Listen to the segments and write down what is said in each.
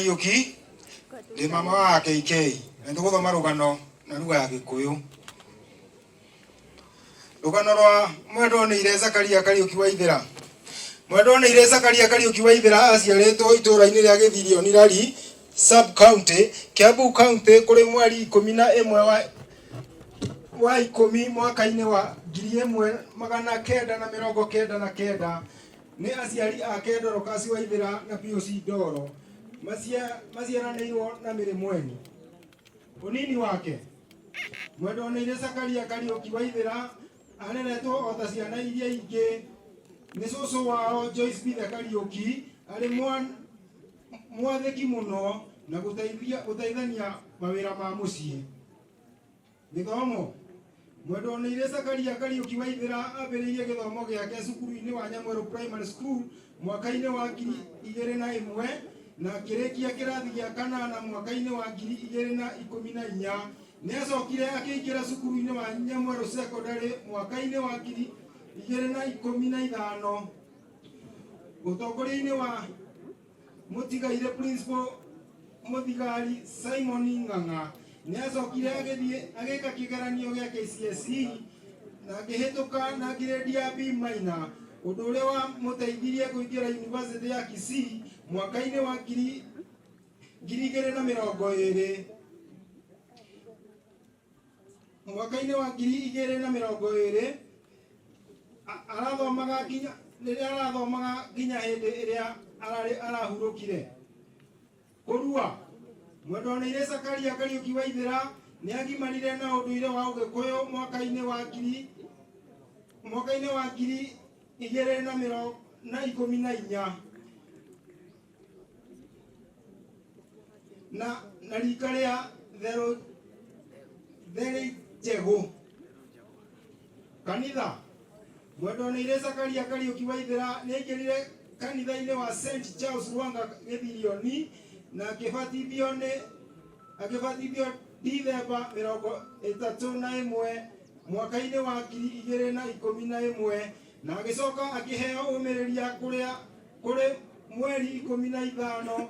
Kariuki, ndĩ mama wa KK, na nĩtũgũthoma rũgano na lugha ya Gĩkũyũ. Rũgano rwa Mwendwoneire Zakaria Kariuki Waithĩra. Mwendwoneire Zakaria Kariuki Waithĩra aciarĩtwo itũũra-inĩ rĩa Gĩthirioni Rari sub county, Kiambu County kũrĩ mweri 11 wa 10 mwaka-inĩ wa 1999 nĩ aciari ake Dorcas Waithĩra na Pius Ndoro maciaranĩirwo na Mĩrĩ Mweni. Ũnini wake Mwendwoneire Zakaria Kariũki Waithĩra areretwo o ta ciana iria ingĩ nĩ cũcũ wao Joyce Bithe Kariũki, arĩ mwathĩki mũno na gũteithania mawĩra ma mũciĩ. Gĩthomo Mwendwoneire Zakaria Kariũki Waithĩra ambĩrĩirie gĩthomo gĩake cukuru-inĩ wa Nyamwerũ Primary School mwaka-inĩ wa 2001 na akĩrĩkia kĩrathi gĩa kanana mwaka-inĩ wa 2014. Nĩacokire akĩingĩra cukuru-inĩ wa Nyamwerũ Secondary mwaka-inĩ wa 2015 ũtongoria-inĩ wa Mũtigaire Principal Mũthigari Simon Ng'ang'a. Nĩacokire agĩthiĩ agĩka kĩgeranio gĩa KCSE na akĩhĩtũka na grade ya B minor, ũndũ ũrĩa wamũteithirie kũingĩra University ya Kisii mwaka-inĩ wa 2020. Mwaka-inĩ wa 2020 arathomaga nginya rĩrĩa arathomaga nginya hĩndĩ ĩrĩa ararĩ arahurũkire. Kũrua Mwendwoneire Zakaria Kariũki Waithĩra nĩ agimarire na ũndũire wa Ũgĩkũyũ mwaka-inĩ wa 2014 na rika rĩa therĩ njegũ. Kanitha Mwendwoneire Zakaria Kariũki Waithĩra nĩ aingĩrire kanitha-inĩ wa St Charles Lwanga Gĩthirioni na akĩbatithio Dithemba 31 mwaka-inĩ wa 2011 na agĩcoka akĩheo ũmĩrĩria kũrĩa kũrĩ mweri 15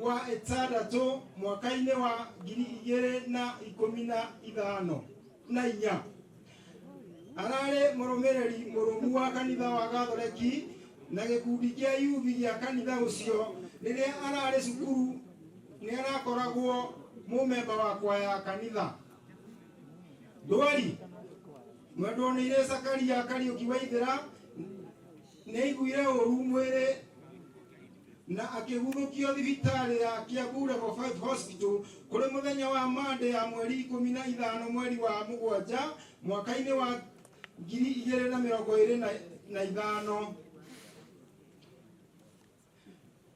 wa ĩtandatũ mwaka-inĩ wa 2014. Ararĩ mũrũmĩrĩri mũrũmu wa kanitha wa Gatholeki na gĩkundi kĩa yuthi gĩa kanitha ũcio. Rĩrĩa ararĩ cukuru nĩ arakoragwo mũmemba wa kwaya ya kanitha. Ndwari Mwendwoneire Zakaria Kariũki Waithĩra nĩ aiguire ũru mwĩrĩ na akĩguthũkio thibitarĩ ya Kiambu Level 5 Hospital kũrĩ mũthenya wa Monday ya mweri 15 mweri wa mũgwanja mwaka-inĩ wa 2025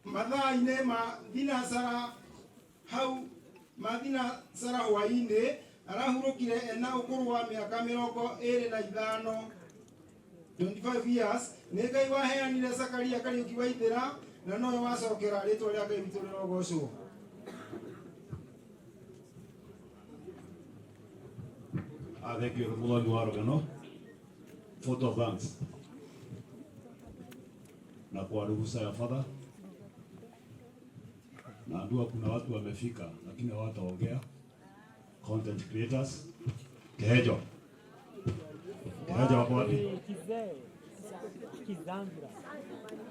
mathaa-inĩ ma thinacara hau ma thinacara hwaĩ-inĩ. Arahurũkire ena ũkũrũ wa mĩaka 25, 25 years. Nĩ Ngai waheanire Zakaria Kariũki Waithĩra na nowe wacokera. Rĩtwa rĩa Ngai witũ rĩrogocwo. Thank you, mũthoni wa rũgano. Vote of thanks. Na kwa ruhusa ya father, naambiwa kuna watu wamefika lakini hawataongea. Content creators. Kehejo. Kehejo wako wapi?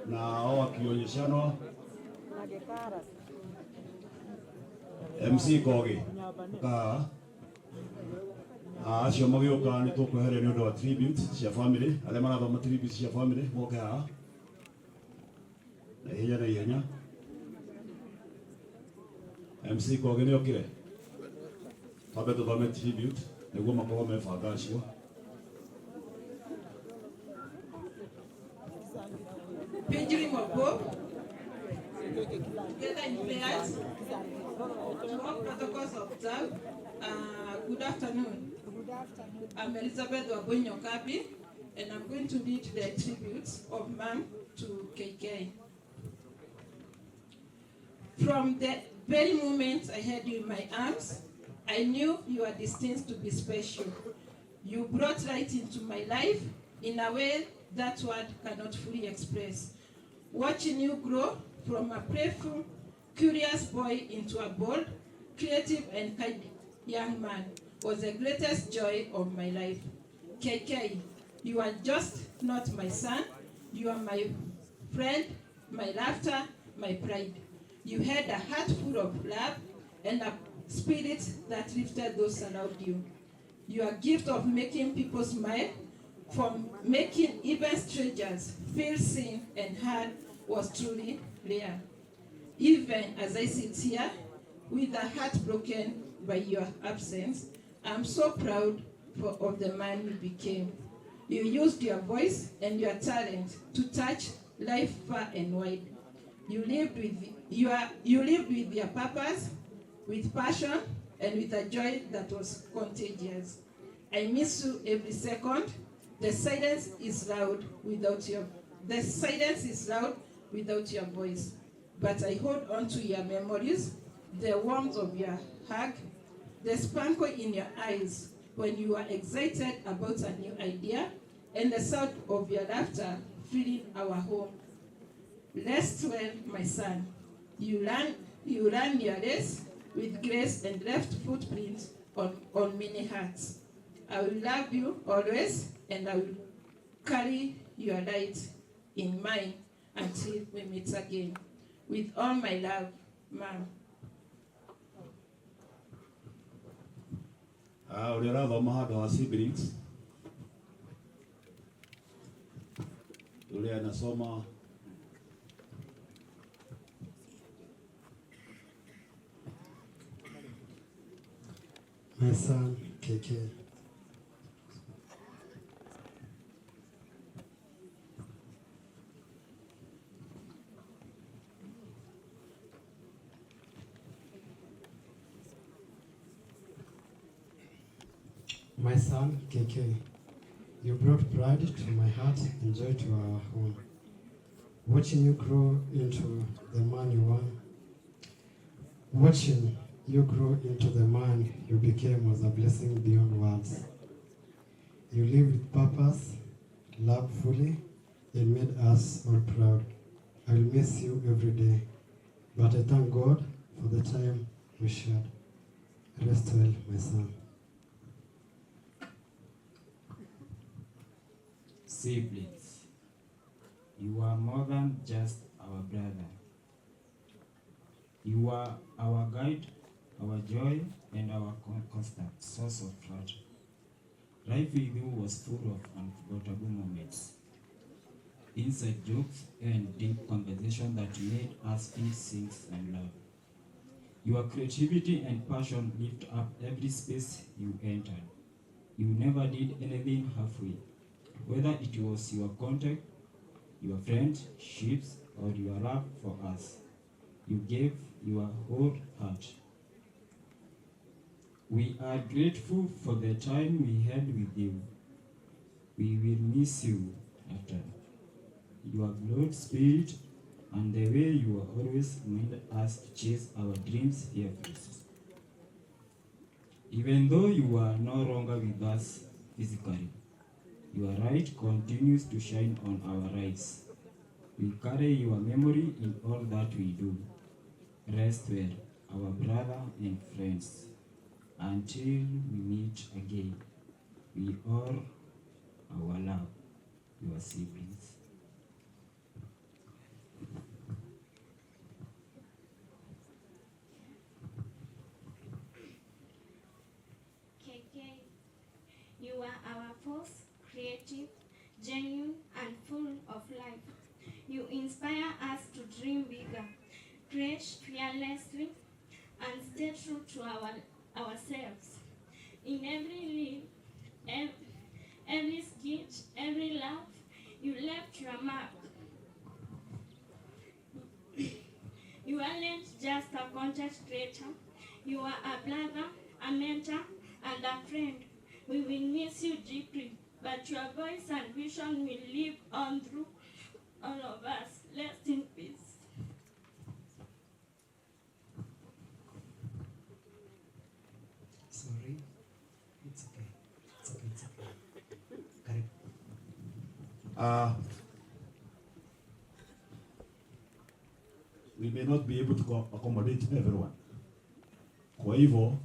Na hao wakionyeshanwa MC Kogi ka acio magĩũka nĩ tũkweheria nĩ ũndũ wa tribute cia family. Arĩa marathoma tribute cia family moke haha na ihenya na ihenya. MC Kogi nĩ okire, twambe tũthome tribute nĩguo makorwo mebanga acio. Pilgrim of Hope, together in prayers, to all protocols observed. Good afternoon. I'm Elizabeth Wambui Nyokabi, and I'm going to read the tributes of Mom to KK. From the very moment I had you in my arms, I knew you are destined to be special. You brought light into my life in a way that word cannot fully express. Watching you grow from a playful curious boy into a bold, creative, and kind young man was the greatest joy of my life. KK, you are just not my son. You are my friend, my laughter, my pride. You had a heart full of love and a spirit that lifted those around you. Your gift of making people smile, for making even strangers feel seen and heard, was truly rare. Even as I sit here with a heart broken by your absence, I'm so proud of the man you became. You used your voice and your talent to touch life far and wide. You lived with your purpose, with passion, and with a joy that was contagious. I miss you every second. The silence is loud without your voice. But I hold on to your memories, the warmth of your hug, the sparkle in your eyes when you are excited about a new idea, and the sound of your laughter filling our home. Rest well, my son. You ran your race with grace and left footprints on many hearts. I will love you always, and I will carry your light in mine until we meet again. With all my love, Ma'am. Ũrĩa ũrathoma handũ ha siblings, yule anasoma My son, KK. My son, KK, you brought pride to my heart and joy to our home. Watching you grow into the man you are, watching you grow into the man you became was a blessing beyond words. You lived with purpose, loved fully, and made us all proud. I will miss you every day, but I thank God for the time we shared. Rest well, my son. Siblings, you are more than just our brother. You are our guide, our joy, and our constant source of pride. Life with you was full of unforgettable moments, inside jokes, and deep conversation that made us feel seen and loved. Your creativity and passion lit up every space you entered. You never did anything halfway. Whether it was your contact, your friendships, or your love for us, you gave your whole heart. We are grateful for the time we had with you. We will miss you after. Your good spirit and the way you always remind us to chase our dreams fearlessly. Even though you are no longer with us physically, your light continues to shine on our lives. We carry your memory in all that we do. Rest well, our brother and friends. Until we meet again, we all our love, your siblings. KK, you are our force, creative, genuine, and full of life. You inspire us to dream bigger, create fearlessly, and stay true to ourselves. In every leaf, every sketch, every laugh, you left your mark. You aren't just a content creator. You are a brother, a mentor, and a friend. We will miss you deeply, but your voice and vision will live on through all of us. Rest in peace. Sorry. It's okay. It's okay. It's okay. Karibu. We may may not be able to accommodate everyone. Kwa hivyo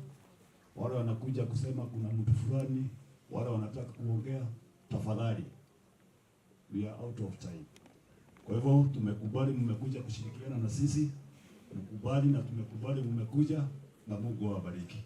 wale wanakuja kusema kuna mtu fulani, wale wanataka kuongea, tafadhali, we are out of time. Kwa hivyo tumekubali mmekuja kushirikiana na sisi, mkubali na tumekubali mmekuja, na Mungu awabariki.